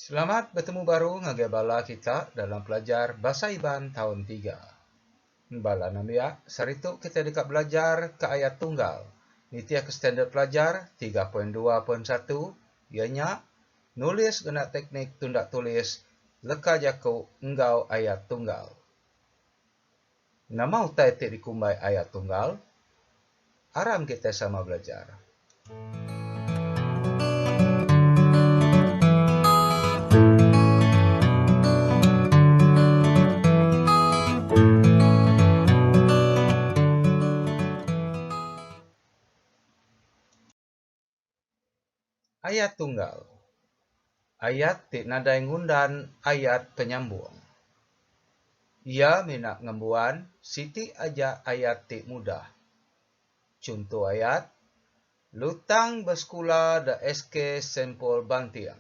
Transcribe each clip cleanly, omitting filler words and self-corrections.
Selamat betemu baru ngagai bala kita dalam pelajar Bahasa Iban taun tiga. Bala nembiak, sehari tu kitai deka belajar ke ayat tunggal nitihka standard pelajar 3.2.1 iya nya nulis ngena teknik tunda tulis leka jaku enggau ayat tunggal. Nama utai ti dikumbai ayat tunggal? Aram kitai sama belajar. Ayat tunggal. Ayat ti nadai ngundan ayat penyambung. Iya mina ngembuan siti aja ayat ti mudah. Chunto ayat, Lutang besekula da SK Sempol Banting.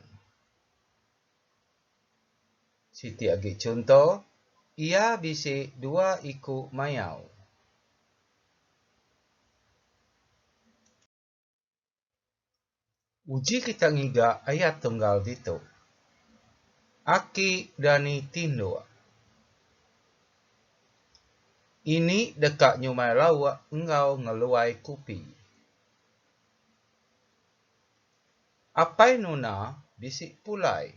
Siti agi chunto, Iya bisi dua iku mayau. Uji kita ngiga ayat tunggal ditu. Aki dani tinduk. Ini deka nyumai lauk enggau ngeluai kupi. Apai Nuna bisi pulai.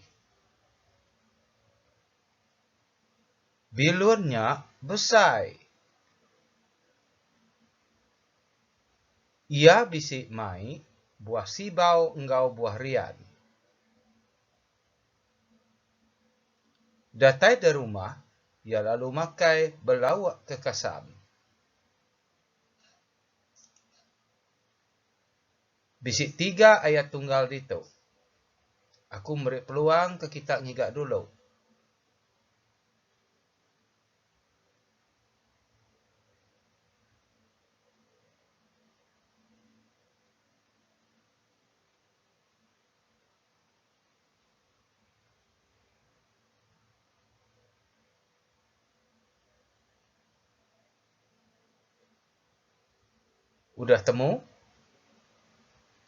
Bilun nya besai. Iya bisi mai buah sibau enggau buah rian. Datai da rumah, iya lalu makai belauk ke kasam. Bisi tiga ayat tunggal ditu. Aku meri peluang ke kita ngiga dulu. Udah temu?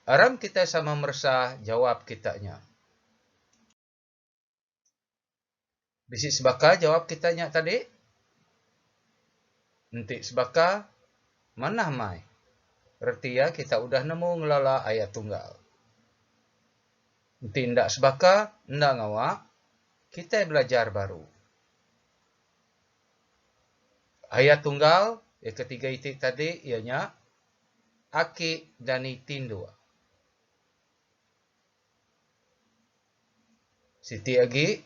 Aram kitai sama meresa jawab kita nya. Bisi sebaka jawab kita nya tadi? Enti sebaka, manah mai. Reti iya kita udah nemu ngelala ayat tunggal. Enti enda sebaka, enda ngawa, kitai belajar baru. Ayat tunggal iya ketiga iti tadi iya nya Aki Dani Tinduk. Siti agi,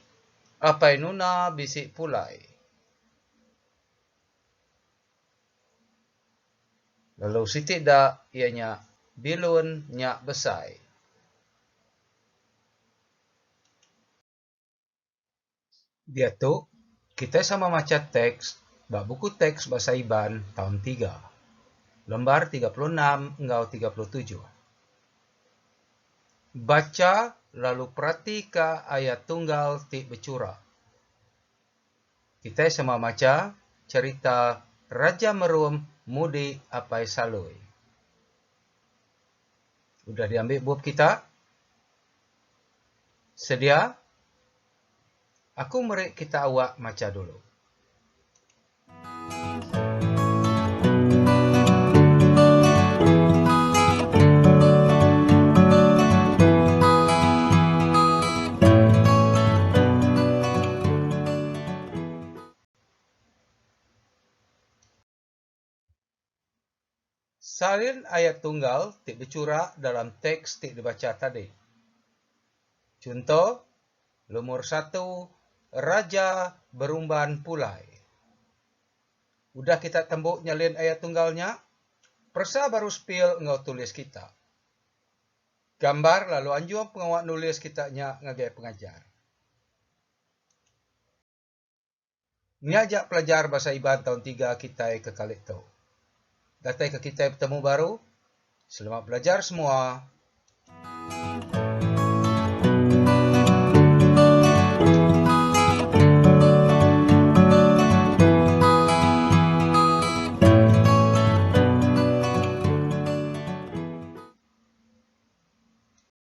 Apai Nuna bisi pulai. Lalu siti da iya nya bilun nya besai. Diatu, kitai sama macha teks ba buku teks Bahasa Iban taun tiga, lembar 36 enggau 37. Bacha lalu peratika ayat tunggal ti bechura. Kitai sama macha cherita Raja Merum Mudi Apai Saloi. Udah diambi bup kita? Sedia? Aku meri kita awak macha dulu. Salin ayat tunggal ti bechura dalam teks ti dibacha tadi. Chunto, lumur satu, Raja berumban pulai. Udah kita tembu nyalin ayat tunggal nya, peresa baru sepil enggau tulis kita. Gambar lalu anjung pengawa nulis kita nya ngagai pengajar. Nya aja pelajar Bahasa Iban taun tiga kitai ke kali tu. Datai ke kitai betemu baru, selamat belajar semua.